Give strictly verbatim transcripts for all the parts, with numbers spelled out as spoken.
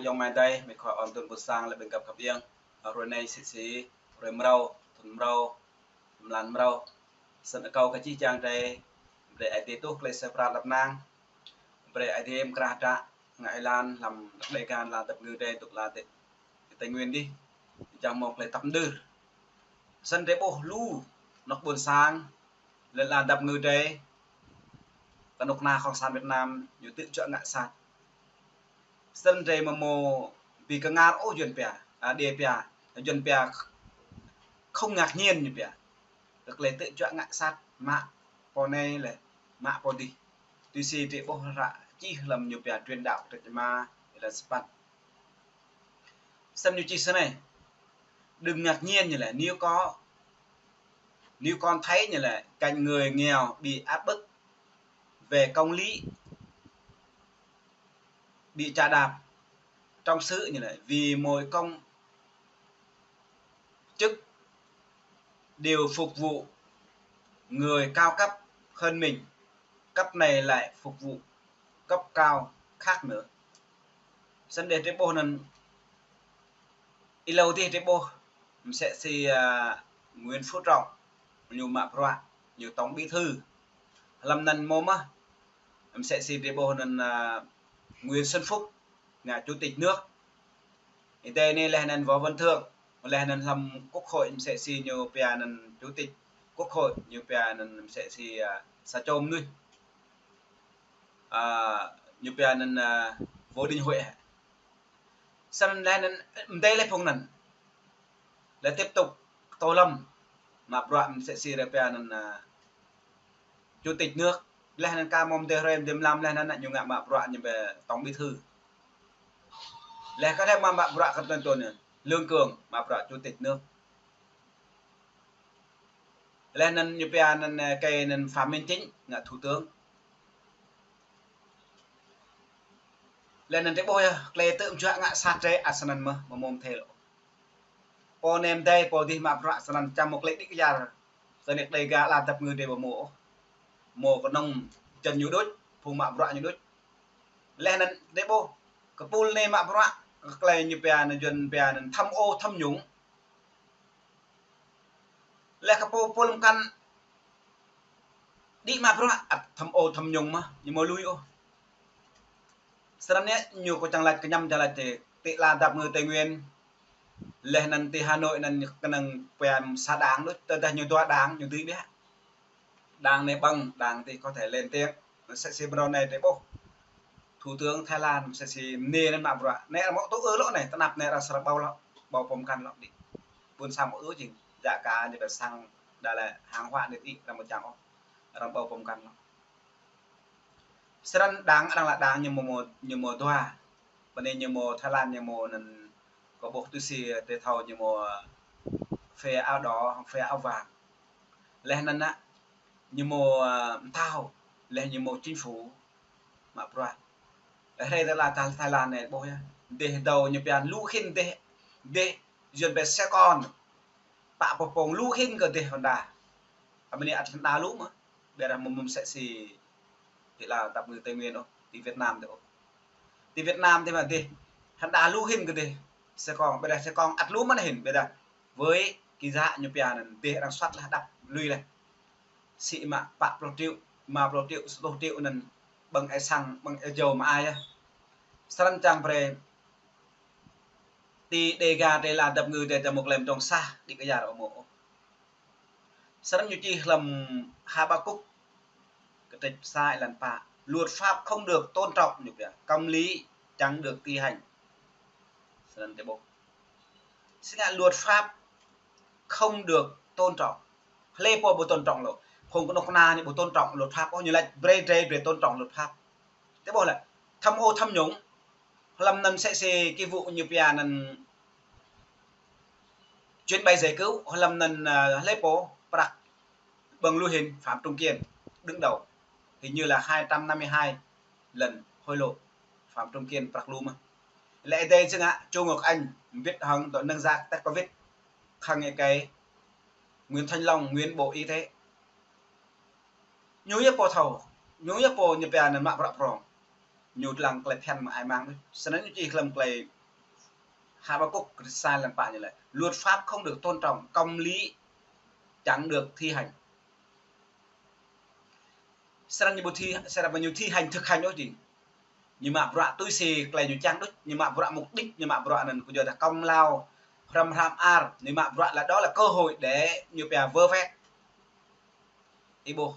Ayŏng amai adơi, mơi khua ôn tun ƀôn sang lĕ ƀing găp khăp iăng. Hrơi anai sĭt sĭ, hrơi mrâo, thun mrâo, mlan mrâo. Snăn akâo kơ jih jang drei, brei Aê Diê tuh klei suaih pral lăp nang. Brei Aê Diê mkra hdră, ngă êlan, hlăm Dega, ala dap kngư drei, dôk ala Tây Nguyên dih. Čang mơ̆ng klei tăp mđơr. Snăn drei ƀuh lu, anŏ ƀôn sang, lĕ ala dap kngư drei, kơnuk kơna Cộng sản Việt Nam, ñu tŭ juă ngă sat. Snăn drei amâo mâo bi kơngal ôh Yuăn pia, a, Đê pia, Yuăn pia không ngạc nhiên ñu pia. Kơ klei tŭ juă ngă sat, mă pô anei lĕ, mă pô dih. Tui si drei ƀuh hră čih hlăm ñu pia truyền đạo kdrêč êma, êlan sapăn. Snăn ñu čih snei. Đừng ngạc nhiên ñu lĕ, nếu có, nếu con thấy ñu lĕ, cảnh người nghèo bị áp bức về công lý, bị chà đạp trong xứ ñu lĕ, vì mỗi công chức đều phục vụ người cao cấp hơn mình, cấp này lại phục vụ cấp cao khác nữa. Snăn drei ƀuh anăn, êlâo dih drei ƀuh, msĕ si, a, Nguyễn Phú Trọng, ñu mă bruă, ñu tổng bí thư. Hlăm anăn mơ̆ mơh, msĕ si drei ƀuh anăn, a, Nguyễn Xuân Phúc, ngă chủ tịch nước. Êdei anei leh anăn Võ Văn Thưởng, leh anăn hlăm Quốc hội msĕ si ñu pia anăn chủ tịch Quốc hội, ñu pia anăn msĕ si, a, sa čô mnuih. A, ñu pia anăn, a, Vương Đình Huệ. Snăn leh anăn mdei leh phung anăn. Leh tiếp tục Tô Lâm, mă bruă msĕ si drei pia anăn, a, chủ tịch nước. Leh anăn ka mơ̆ mdei hrơi mdei mlam leh anăn ñu ngă mă bruă ñu pia tổng bí thư. Leh kơ drei mă, mă bruă kơ tơn tơn ñu, Lương Cường mă bruă chủ tịch nước. Leh anăn ñu pia anăn, ơ, kơ anăn Phạm Minh Chính ngă thủ tướng. Leh anăn drei ƀuh yơh, klei tŭ juă ngă sat drei ăt snăn mơh, amâo mâo mthei lŏ. Pô anei mdei, pô dih mă bruă snăn čang mơ̆ klei đĭ kyar. Kơ anei Dega ala dap kngư drei ƀu mâo ôh. Mâo kơnơ̆ng jăn ñu đôč, phung mă bruă ñu đôč. Leh anăn drei ƀuh, kơ pul anei mă bruă, kơ klei ñu pia anăn Yuăn pia anăn tham ô tham nhũng. Leh kơ pô pul mkăn đĭ mă bruă ăt tham ô tham nhũng mơh, ñu amâo lui ôh. Snăn yơh ñu kơ čang lač kñăm čang lač ti, ti ala dap kngư Tây Nguyên. Leh anăn ti Hà Nội anăn kơnơ̆ng pia sa đảng đôč, tơdah ñu dua đảng ñu dưi biă. Đảng anei ƀơ̆ng, đảng ti có thể lên tiếng. Msĕ si mrâo anei drei ƀuh. Thủ tướng Thái Lan, msĕ si mniê anăn mă bruă. Anei arăng mâo tŭ ư lŏ anei, tơnap anei arăng srăng ƀâo lŏ, ƀâo pô mkăn lŏ đĭ. Ƀuôn sang mâo ư jing, djă ka ñu pia sang đa lĕ hàng hóa anei ti arăng mâo čang ôh. Arăng ƀâo pô mkăn lŏ. Snăn đảng arăng lĕ đảng ñu mâo, ñu mâo dua. Pơ anei ñu mâo Thái Lan ñu mâo anăn kơ ƀuh tui si drei thâo ñu mâo phe áo đỏ, phe áo vàng. Leh anăn ñu mâo, ơ, mtao, leh ñu mâo chính phủ mă bruă. Leh hrei tơlơi Thái, Thái Lan anei ƀuh yơh. Dêh dâo ñu pia lu hĭn dêh, dêh Yuăn pia xe con. Pă pơpông lu hĭn kơ dêh Honda. Ƀơ anei ăt Honda lu mơh. Ƀiădah amâo mơ̆ msĕ si ti ala dap kngư Tây Nguyên ôh, ti Việt Nam ti ôh. Ti Việt Nam ti mă dêh Honda lu hĭn kơ dêh xe con, ƀiădah xe con ăt lu mơ̆n hĭn, ƀiădah với cái giá ñu pia anăn dêh arăng soăt leh đăp lui leh. Sĭ mă pă pluh triệu, rơma pluh triệu, sa pluh triệu anăn ƀơ̆ng ê xăng, ƀơ̆ng ê dầu mă ai yơh. Snăn čang brei ti Dega ti ala dap kngư drei ta mâo klei mdrŏng sah đĭ kyar amâo mâo ôh. Snăn ñu čih hlăm Habakuk, kdrêč sa êlan pă. Luật pháp không được tôn trọng, ñu pia, công lý chẳng được thi hành. Snăn drei ƀuh. Si ngă luật pháp không được tôn trọng. Hlei pô ƀu tôn trọng lŏ. Phung kơnuk kơna ñu ƀu tôn trọng luật pháp ôh, ñu lač brei drei, brei tôn trọng luật pháp. Drei ƀuh lĕ, tham ô tham nhũng. Hlăm anăn msĕ si cái vụ ñu pia anăn chuyến bay giải cứu, hlăm anăn, ơ, hlei pô prăk ƀơ̆ng lu hĭn, Phạm Trung Kiên đứng đầu. Hình như là hai trăm năm mươi hai lần hối lộ, Phạm Trung Kiên prăk lu mơh. Leh êdei si ngă, Chu Ngọc Anh mbĭt hŏng dŏ năng jak test covid, khăng êkei Nguyễn Thanh Long, nguyên Bộ Y tế. Ñu yơh pô thâo, ñu yơh pô ñu pia anăn mă bruă prŏng. Ñu dlăng klei phiăn mă ai mang đôč. Snăn ñu čih hlăm klei Habakkuk rơsa lăng pă ñu laĭ: Luật pháp không được tôn trọng, công lý chẳng được thi hành. Srăng ñu ƀu thi, srăng ñu thi hành, thực hành ôh jing. Ñu mă bruă tui si tơlơi ñu čang đôč, ñu mă bruă mục đích, ñu mă bruă anŭn kơ yua dah kông lao, hrăm hrăm ar, ñu mă bruă là đó là cơ hội để ñu pia vơ vét. Ih ƀuh.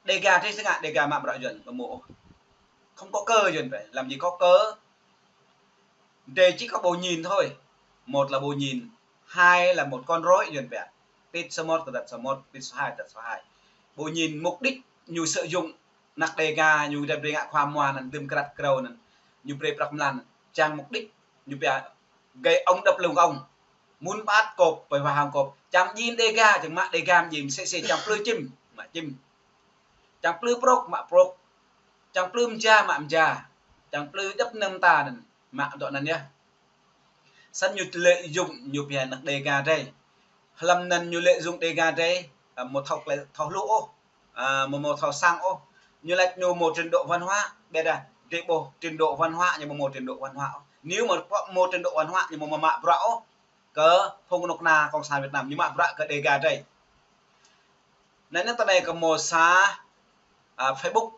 Dega drei si ngă, Dega mă bruă Yuăn, ƀu hmâo ôh. Không có cớ Yuăn phải, làm gì có cớ. Drei chỉ có bộ nhìn thôi. Một là bộ nhìn, hai là một con rối Yuăn pia. Pĭt số một kơ tăt số một, pĭt số hai tăt số hai. Bộ nhìn mục đích ñu sử dụng anăk Dega, ñu dăp drei ngă khua mua anŭn, dưm krăt krâo anŭn, ñu brơi prăk mlan, čang mục đích ñu pia gây ông đập lưng ông. Mŭn ƀat kôp, pơwah hăng kôp. Čang jing Dega, čang mă Dega jing, sĕ sĕ čang plư čim, mă čim. Čang plư prôk, mă prôk. Čang plư mja, mă mja. Čang plư djŏp nơm ta anŭn, mă dŏ anŭn yơh. Săn ñu lợi dụng ñu pia anăk Dega drei. Hlăm anŭn ñu lợi dụng Dega drei, ơ, ƀu thâo klei, thâo hluh ôh. Ơ, ƀu, ƀu thâo sang ôh. Ñu laĭ ñu hmâo trình độ văn hóa, ƀiădah drei ƀuh trình độ văn hóa ñu ƀu hmâo trình độ văn hóa ôh. Nếu mà có hmâo trình độ văn hóa ñu ƀu hmâo mă bruă ôh kơ phung kơnuk kơna Cộng sản Việt Nam, ñu mă bruă kơ Dega drei. Anai, anai tơ anai kâo hmâo sa, ơ, Facebook,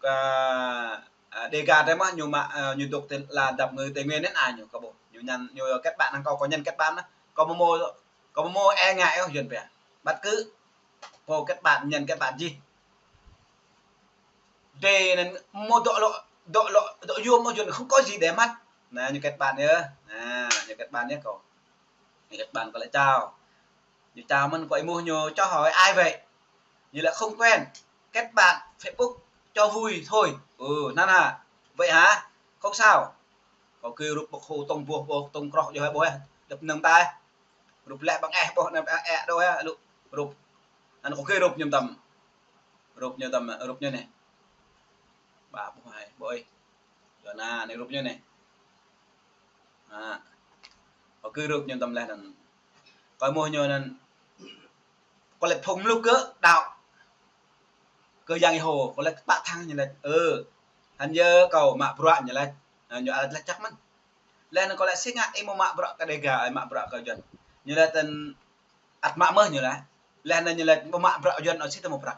ơ, ơ, Dega drei mơ̆n, ñu mă, ơ, ñu dŏ ti ala dap kơngư Tây Nguyên anŭn, a ñu kâo ƀuh. Ñu nhắn, ñu kết bạn hăng kâo, kâo nhắn kết bạn anŭn. Kâo ƀu hmâo, kâo ƀu hmâo e ngă ôh Yuăn pia. Bắt cứ kâo kết bạn, nhắn kết bạn jih. Drei anŭn ƀu hmâo dŏ lŏ, dŏ lŏ, dŏ yôm ôh Yuăn, không có gì để mất. Anai, ñu kết bạn yơh. Anai, ñu kết bạn yơh kâo. Ñu kết bạn kâo laĭ chào. Ñu chào mơ̆n, kâo ih ƀuh ñu: "Chào hỏi, ai vậy?" Ñu laĭ: "Không quen, kết bạn Facebook cho vui thôi." "Ừ, anŭn hă? Vậy hả? Không sao." Kâo gưi rup ƀơ̆k hô tông ƀuh, ƀuh tông kroh djơ̆ hơi ƀuh, djŏp nơm ta. Rup lĕ ƀăng eh ƀuh, nơm eh đôč, rup. Anŭn kâo gưi rup ñu tăm. Rup ñu tăm, rup ñu anai. Ba ƀuh hai, ƀuh ih. Yua anai, anai rup ñu anai. Ha. Kâo gưi rup ñu tăm laih anŭn. Kâo ih ƀuh ñu anŭn. Kâo laĭ phung mluk kơ đaŏ kơ Yang Yêhôwa, kâo laĭ pă thăng ñu laĭ. Ơ. Hăng yơh kâo mă bruă ñu laĭ. Ơ, ñu laĭ laĭ čăk mơ̆n. Laih anŭn kâo laĭ si ngă ih ƀu mă bruă kơ Dega, ih mă bruă kơ Yuăn. Ñu laĭ tơl ăt mă mơ̆n ñu laĭ. Laih anŭn ñu laĭ ƀu mă bruă Yuăn ôh, sĭt tơ mơ̆ bruă.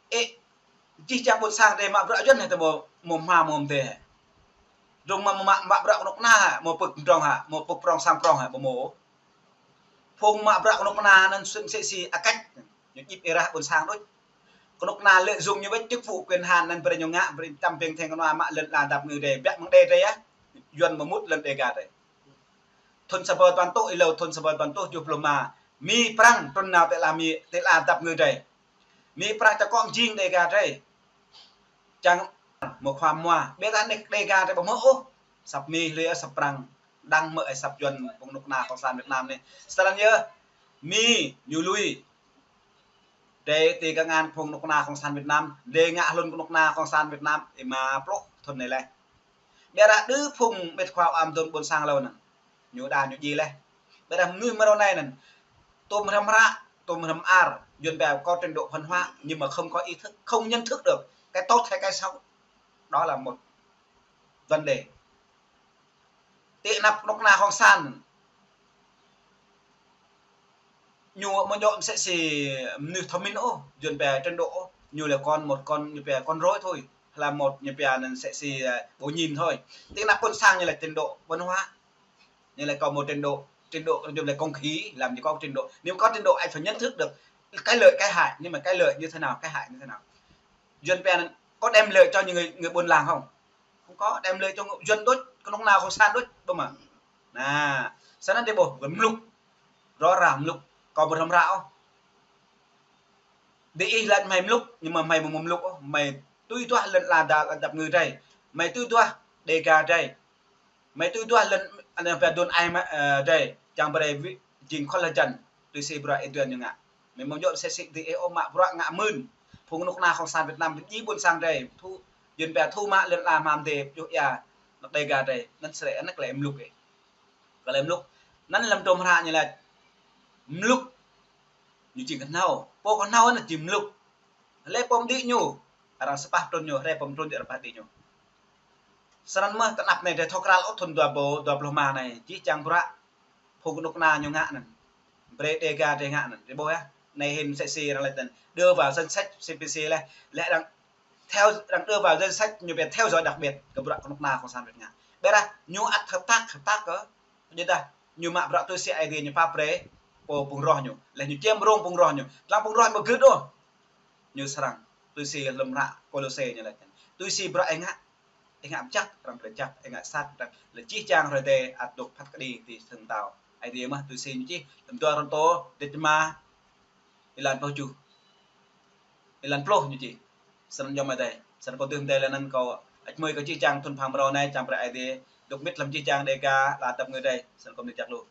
Ih, jih jang ƀôn sang drei mă bruă Yuăn hă, tơ mơ̆ mơ̆ hma mơ̆ mơdê hă. Dơ̆ng mă mă mă bruă kơnuk kơna hă, mơ̆ pơ̆k mdrŏng hă, mơ̆ pơ̆k prŏng sang prŏng hă, ƀu hmâo. Phung mă bruă kơnuk kơna anŭn sĭt sĕ si akač. Ñu djip êrah ƀôn sang đôč. Kơnuk kơna lợi dụng ñu wơ̆t chức vụ quyền hạn anŭn brơi ñu ngă, brơi tăm ping theng kơnua mă lŏn ala dap kơngư drei, biă mơ̆ng đe drei yơh. Yuăn mơ̆ mŭt lŏn Dega drei. Thŭn sa rơbâo dua păn êtuh, êlâo thŭn sa rơbâo dua păn êtuh kjuh pluh rơma, Mi Prăng trŭn nao ti ala Mi, ti ala dap kơngư drei. Mi Prăng čơkŏ mjing Dega drei. Čang mơ̆ khua mua, ƀiădah anai Dega drei ƀu hmâo ôh. Săp Mi lui ôh, săp Prăng. Đang hmâo ôh, săp Yuăn, phung kơnuk kơna Cộng sản Việt Nam anai. Sơlan yơh, Mi ñu lui. Drei ti kơngan phung kơnuk kơna Cộng sản Việt Nam, drei ngă hlŭn kơnuk kơna Cộng sản Việt Nam, êma pluh thŭn anai laih. Ƀiădah đơ phung met khua am dôn ƀôn sang hlâo anŭn. Ñu đa ñu djai laih. Ƀiădah mơnuih mơ̆ng ră anai anŭn. Tơm hrăm hră, tơm hrăm ar, Yuăn pia có trình độ văn hóa, nhưng mà không có ý thức, không nhận thức được cái tốt hay cái xấu. Đó là một vấn đề. Ti anăp kơnuk kơna Cộng sản. Ñu ƀu djơ̆ mơsĕ si mơnuih thông minh ôh, Yuăn pia trình độ ôh. Ñu là con, một con, ñu pia con rối thôi. Là một, ñu pia anŭn mơsĕ si, à, bộ nhìn thôi. Ti anăp ƀôn sang ñu là trình độ văn hóa. Ñu là có một trình độ, trình độ Yuăn là công khí, làm gì có trình độ. Nếu có trình độ anh phải nhận thức được cái lợi cái hại, nhưng mà cái lợi như thế nào, cái hại như thế nào. Yuăn pia anŭn có đem lợi cho những người, người buôn làng không? Không có, đem lợi cho Yuăn đôč, kơnuk kơna Cộng sản đôč, ƀu hmâo. Anai, sơlan drei ƀuh, Yuăn mluk. Rõ ràng mluk, kâo ƀu hrăm hră ôh. Đĭ ih laĭ hmei mluk, nhưng mà hmei ƀu hmâo mluk ôh, hmei tui duah lŏn ala dap kơngư drei. Hmei tui duah Dega drei. Hmei tui duah lŏn, anai pia dôn ai mă, ơ, drei, čang brơi wĭ jing khŏl hơjăn, tui si bruă ih dưi ñu ngă. Hmei ƀu djơ̆ mơsĕ si ti ih ôh mă bruă ngă mơ̆n. Phung kơnuk kơna Cộng sản Việt Nam, djai ƀôn sang drei, thu, Yuăn pia thu mă lŏn ala hmam dê, pioh ia, anăk Dega drei, anŭn srĕ, anŭn klei mluk ih. Klei mluk, anŭn lăm tơm hră ñu laĭ, mluk, ñu jing kơhnâo, pô kơhnâo anŭn jing mluk. Hlơi pô mơdĭ ñu, arăng sa pah trŭn ñu, hlơi pô mơtrŭn djơ̆ arăng pah đĭ ñu. Snăn mơh tơ anăp anai drei thâo krăn ôh thŭn dua rơbâo dua pluh rơma anai, jih jang bruă phung kơnuk kơna ñu ngă anăn. Brei Đêga drei ngă anăn, drei ƀuh yơh. Anai hĭn msĕ si arăng laĭ tăn đưa vào danh sách C P C leh, leh arăng theo, arăng đưa vào danh sách ñu pia theo dõi đặc biệt kơ bruă kơnuk kơna Cộng sản Việt Nam. Ƀiădah ñu ăt hợp tác, hợp tác kơ, ñu dah, ñu mă bruă tui si Aê Diê ñu pap brei pơ phung roh ñu. Leh ñu čiêm rông phung roh ñu. Tơlơi phung roh ñu ƀu gưt ôh. Ñu srăng, tui si hlăm hră Kôlôse ñu laĭ tăn. Tui si bruă ih ngă, ih ngă jăk, arăng brei jăk, ih ngă sat, arăng, leh jih jang hrơi dê ăt dôk phat kơđi ti sang mtao Aê Diê mơh, tui si ñu čih hlăm dua Kôrantô, dêč rơma, êlan pluh tơjuh, êlan pluh ñu čih. Snăn yom adai, snăn kâo dưi mdei leh anăn kâo ăt mơi kơ jih jang thŭn bhang mrâo anai, čang brei Aê Diê dôk mĭt hlăm jih jang Đêga, ala dăp ngui drei, snăn kâo mni jăk lu.